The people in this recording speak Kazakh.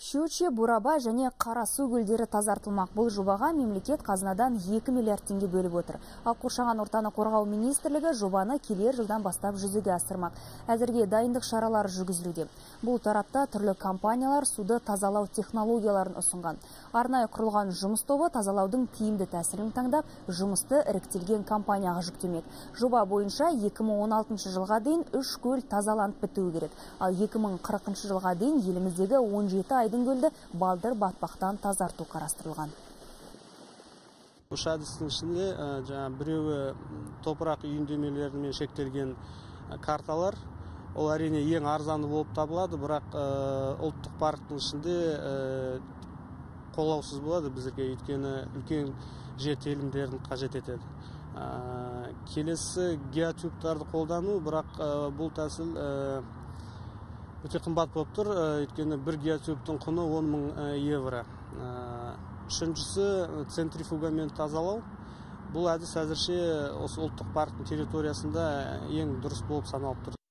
Щучье, Бурабай және Қарасу көлдері тазартылмақ. Бұл жобаға мемлекет қазынадан 2 миллиард теңге бөліп отыр. Ал қоршаған ортаны қорғау министрлігі жобаны келер жылдан бастап жүзеге асырмақ. Әзірге дайындық шаралары жүргізілуде. Бұл тарапта түрлі компаниялар суды тазалау технологияларын ұсынған. Арнайы құрылған жұмыс тобы тазалаудың тиімді тәсілін таңдап, жұмысты іріктелген компанияға жүктемек. Жоба бойынша 2016 жылға дейін 3 көл тазаланып бітуі керек. Ал 2040 жылға дейін еліміздегі 17 айдын көлді балдыр батпақтан тазарту қарастырылған. Үш әдістің ішінде жаңа біреуі топырақ үйіндемелерімен шектелген карталар. Ол әрине ең арзаны болып табылады, бірақ ұлттық парктің ішінде қолаусыз болады бізге, өйткені үлкен жер телімдерін қажет етеді. Келесі геотюбтарды қолдану, бірақ бұл тәсіл өте қымбат болып тұр, өйткені бір геотюбтың құны 10 мың евро. Үшіншісі центрифугамен тазалау. Бұл әдіс әзірше осы ұлттық парктің территориясында ең дұрыс болып саналып тұр.